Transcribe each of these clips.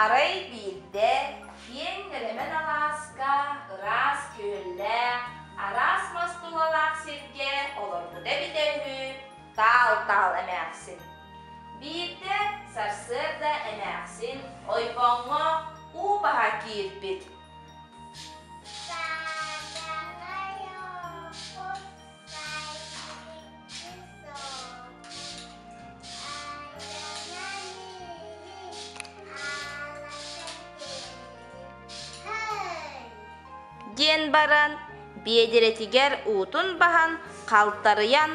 Арай биирдэ киэҥ нэлэмэн алааска ыраас күөллээх, араас мас тулалаах сиргэ олорбута эбитэ үһү Таал-Таал эмээхсин. Биирдэ сарсыарда эмээхсин ойбоҥҥо уу баһа киирбит. Диэн баран, биэдэрэтигэр уутун баһан халтарыйан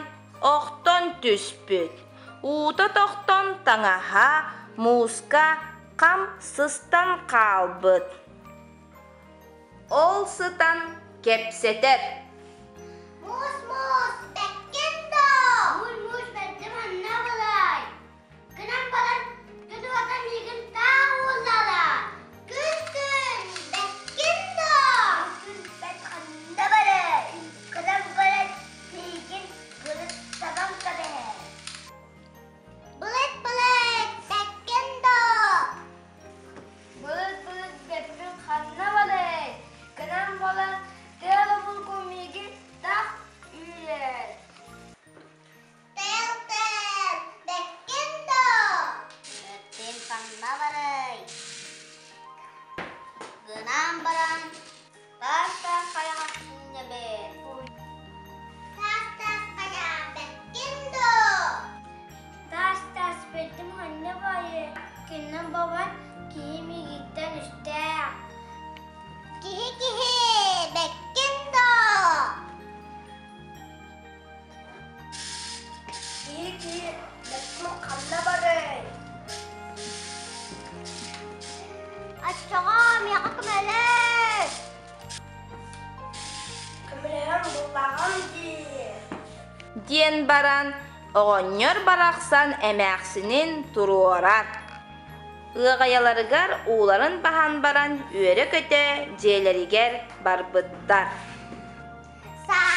охтон түспүт. Уута тохтон таҥаһа мууска хам сыстан хаалбыт. Ол сытан кэпсэтэр. Муус муус бэккин доо! Муус муус бэрдим ханна булай? Гынан баран күн миигин таах ууллалаа. Күн күн бэккин доо! Күн бэт ханна барай? Гынан баран миигин былыт сабан кэбиһэр. Былыт былыт бэккин доо! Былыт-былыт бэппин ханна барай? Гынан балан тыал обургу миигин. Оччоҕо миэхэ көмөлөс. Көмөлөһөн буллаҕым дии. Диэн баран оҕонньор барахсан эмээхсинин туруорар. Ыаҕайаларыгар ууларын баһан баран үөрэ-көтө дьиэлэригэр барбыттар. Саа!